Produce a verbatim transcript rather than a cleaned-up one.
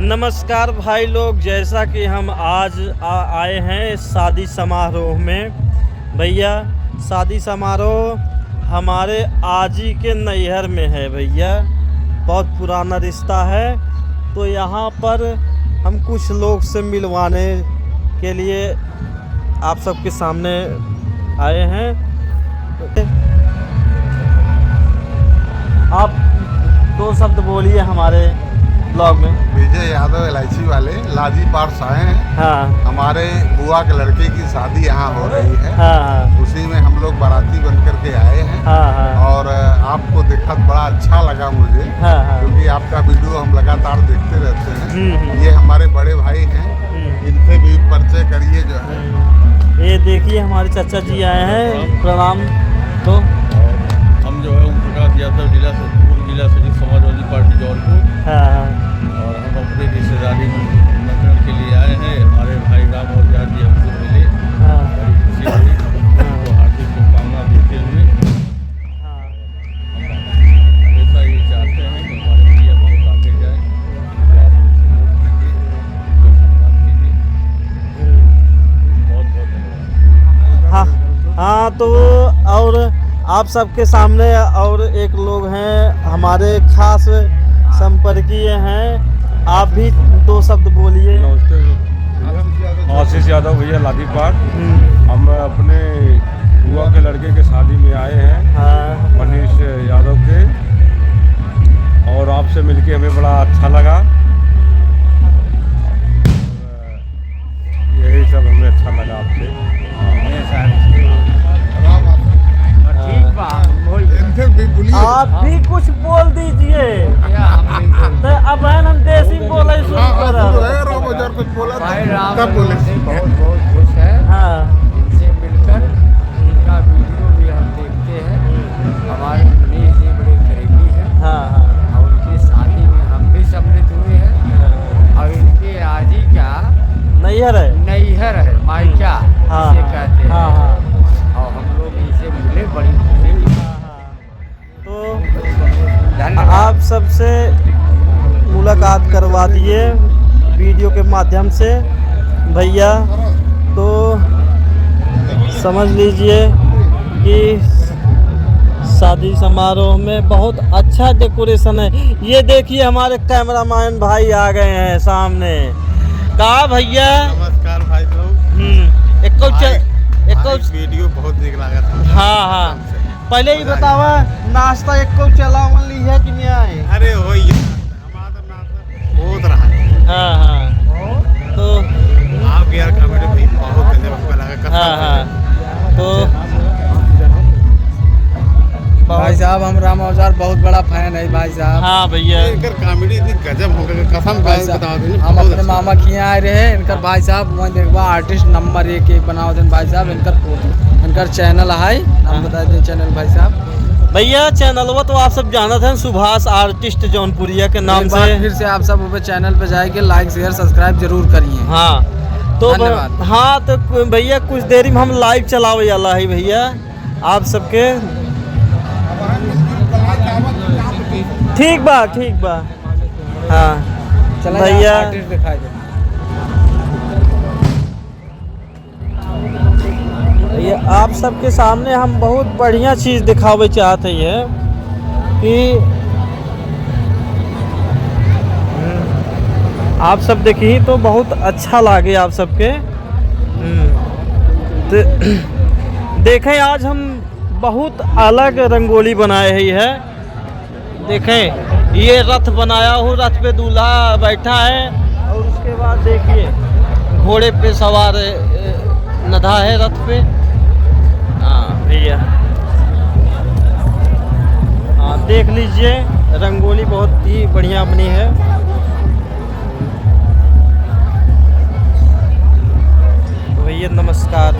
नमस्कार भाई लोग, जैसा कि हम आज आ, आए हैं शादी समारोह में। भैया, शादी समारोह हमारे आजी के नैहर में है भैया, बहुत पुराना रिश्ता है। तो यहाँ पर हम कुछ लोग से मिलवाने के लिए आप सबके सामने आए हैं। आप दो शब्द बोलिए हमारे vlog में। विजय यादव, एल आई सी वाले, लादी पार से आए हैं। हाँ। हमारे बुआ के लड़के की शादी यहाँ हो रही है। हाँ, हाँ। उसी में हम लोग बाराती बन करके आए हैं। हाँ, हाँ। और आपको देखा, बड़ा अच्छा लगा मुझे, हाँ, हाँ। क्योंकि आपका वीडियो हम लगातार देखते रहते हैं। हम्म, हम्म। ये हमारे बड़े भाई हैं, हम्म। इनसे भी परिचय करिए जो है। हम्म। ये देखिए, हमारे चाचा जी आए हैं, प्रणाम। तो और हम जो है ओम प्रकाश यादव, जिला से, पूर्व जिला सचिव समाजवादी पार्टी जौनपुर। हाँ, हाँ। और हम अपने रिश्तेदारी में निमंत्रण के लिए आए हैं। हमारे भाई राम और जान जी हमसे मिले, हाँ। बड़ी खुशी हुई। हाँ। उनको हार्दिक शुभकामना देते हुए हाँ। हम हमेशा ये चाहते हैं कि हमारे भैया बहुत आगे जाए, उनको आप लोग support कीजिए, उनको सम्मान कीजिए। बहुत बहुत धन्यवाद। हाँ, हाँ, तो और आप सबके सामने और एक लोग हैं, हमारे खास संपर्कीय हैं, आप भी दो शब्द बोलिए। नमस्ते, आशीष यादव भैया, लादीपार। हम्म। हम अपने बुआ के लड़के के शादी में आए हैं, हाँ। मनीष यादव के, और आपसे मिलके हमें बड़ा अच्छा लगा। यही सब हमें अच्छा लगा आपसे। ठीक बा, बोल दे। इनसे भी बोलिए। आप भी कुछ बोल दीजिए। क्या हम नहीं बोल तो अब है ना, हम देसी में बोले शुरू हाँ, हाँ, करा। शुरू है, राम बाजार कुछ बोला था, भाई राम तब बोले। से बहुत, बहुत खुश है। हाँ। इनसे मिलकर इनका वीडियो भी हम देखते हैं। हमारे मनीष जी बड़े करीबी हैं। हाँ, हाँ। और उनकी शादी में हम भी सम्मिलित हुए हैं। हाँ। और इनके आजी का नैहर है। नैहर है, मायका हाँ, जिसे हाँ। कहते हैं। हाँ, हाँ। और हम लोग इनसे मिले, बड़ी खुशी हुई। हाँ, हाँ। तो धन्यवाद। आप सबसे मुलाकात करवा दिए वीडियो के माध्यम से भैया, तो समझ लीजिए कि शादी समारोह में बहुत अच्छा decoration है। ये देखिए, हमारे cameraman भाई आ गए हैं सामने। का भैया? नमस्कार भाई लोग। हम्म, एको च-, भाई, एको भाई, वीडियो बहुत नीक लागत है। हाँ, हाँ। पहले ही बतावा, नाश्ता एको चलावन ली है कि नहीं आए? अरे हो ये, हमारा तो नाश्ता बहुत रहा है। हाँ, हाँ। तो आपके यार comedy भी बहुत गजब हमको लगा, कसम हाँ, से। हाँ। तो भाई साहब, हम राम औजार बहुत बड़ा fan है भाई साहब। हाँ भैया। इनकर comedy इतनी गजब हो गई, कसम भाई से साहब, बता दें, हम बहुत अपने अच्छा। मामा के यहाँ आए रहे, इनकर भाई साहब, वहीं देखबा, artist number एक, एक बनावत हैं भाई साहब, इनकर, इनकर channel है, हम हाँ। बता दें channel भाई साहब। भैया, चैनलवा तो आप सब जानत हैं, सुभाष Artist जौनपुरिया के नाम एक बार से। फिर से आप सब ऊपर channel पे जाके like, share, subscribe जरूर करिए। हाँ, तो ब-, धन्यवाद। हाँ, तो कु-, भैया, कुछ देरी में हम live चलावे वाला है भैया, आप सबके। ठीक बा, ठीक बा। हाँ, चला भैया। Artist दिखाई दे। ये आप सबके सामने हम बहुत बढ़िया चीज दिखावे चाहत है, ये कि आप सब देखी तो बहुत अच्छा लागे आप सबके। हम्म। तो देखें, आज हम बहुत अलग रंगोली बनाए है, ये है। देखें, ये रथ बनाया हूँ, रथ पे दूल्हा बैठा है और उसके बाद देखिए, घोड़े पे सवार, ए, नधा है रथ पे। हाँ भैया, हाँ, देख लीजिए, रंगोली बहुत ही बढ़िया बनी है। भैया नमस्कार।